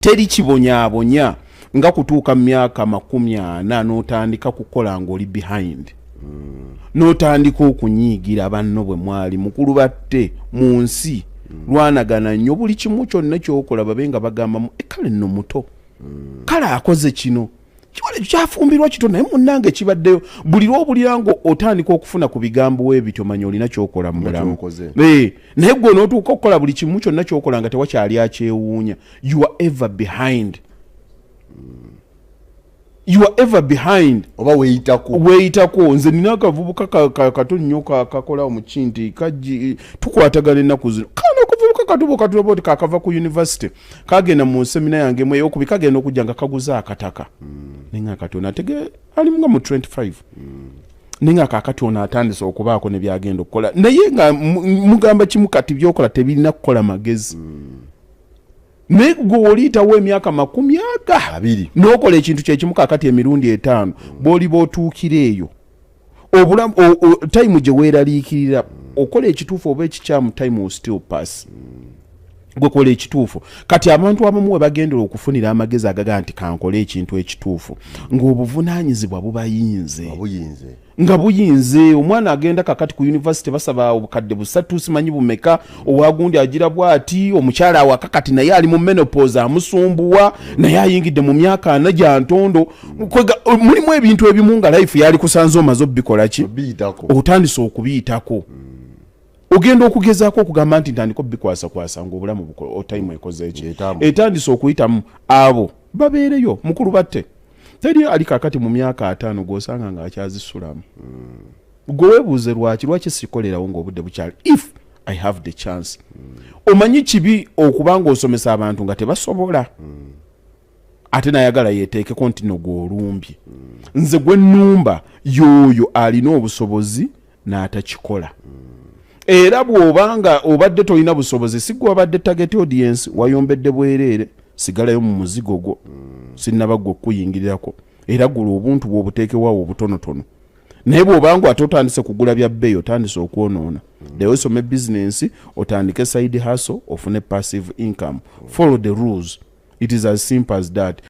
Teri kibonyaabonya nga kutuuka mu myaka 40 n'otandika kukola ng'oli behind, n'otandika okunyiigira banno bwe mwali. Mukulu, batte mu nsi lwanagana nnyo. Buli kimu kyonna kyokola babe nga bagambamu, "E, kale nno muto, kale akoze kino, kiwala ekyo kyafumbirwa kito." Naye munnange, kibaddeyo buli lwobulira nga otandika okufuna ku bigambo webityo, manya olina kyokola mu bulamu. Kyokoze. Naye gwe onootuuka okukola buli kimu kyonna kyokola nga tewakyali akyewuunya, you are ever behind, you are ever behind. Oba weeyitako. Weeyitako. Nze nina akavubuka kato nnyo kakola omukinti kaji tukwatagana ennaku zino. Kano akavubuka katubo katubo ti kakava ku university, kagenda mu semina yange mu eyokubi, kagenda okujja nga kaguze akataka. Naye nga kati ono atege ali nga mu 25, naye nga kakati ono atandise okubaako ne byagenda okukola, naye nga mugamba kimu, kati byokola tebirina kukola magezi. Naye gwe oliyitawo emyaka makumi aga 20 n'okola ekintu kyekimu kakati emirundi 5, bw'oliba otuukira eyo obulamu time gye weeraliikirira okola ekituufu oba ekikyamu, time will still pass. Gwe kola ekituufu. Kati abantu abamu we bagendera okufunira amagezi agaga nti kankole ekintu ekituufu, ng'obuvunaanyizibwa bubayinze. Buyinze. Nga buyinze. Omwana agenda kakati ku university, basaba obukadde 300, simanyi bumeka, owagundi agira bwati, omukyala awaka kati naye ali mu menopause amusumbuwa, naye ayingidde mu myaka 40 gya ntondo. Mulimu ebintu ebimu nga life yali kusanze omaze obikola ki? Biyitako. Otandise okubiyitako, ogenda okugezaako okugamba nti ntandika obikwasakwasa ngaobulamu time ekoze eki? Ng'etambula. Etandise okuyitamu. Abo babeereyo. Mukulu, batte teri ali kakati mu myaka 50 gwosanga ng'akyazisulamu. Gwe weebuuze lwaki sikolerawo ng'obudde bukyali if I have the chance. Omanyi kibi okuba ng'osomesa abantu nga tebasobola, ate nayagala yeteekeko nti no gwolumbye. Nze gwe nnumba y'oyo alina obusobozi n'atakikola. Era bw'obanga obadde tolina busobozi, si gwe wabadde target audience, wayombedde bwereere, sigalayo mu muzigo gwo, sinnaba gwe okukuyingirirako. Era gula obuntu bw'obuteekewaawo obutonotono. Naye bw'obanga ate otandise kugula bya bbeeyi, otandise okwonoona. Ddeyo osome bizinensi, otandike side hustle, ofune passive income. Follow the rules, it is as simple as that.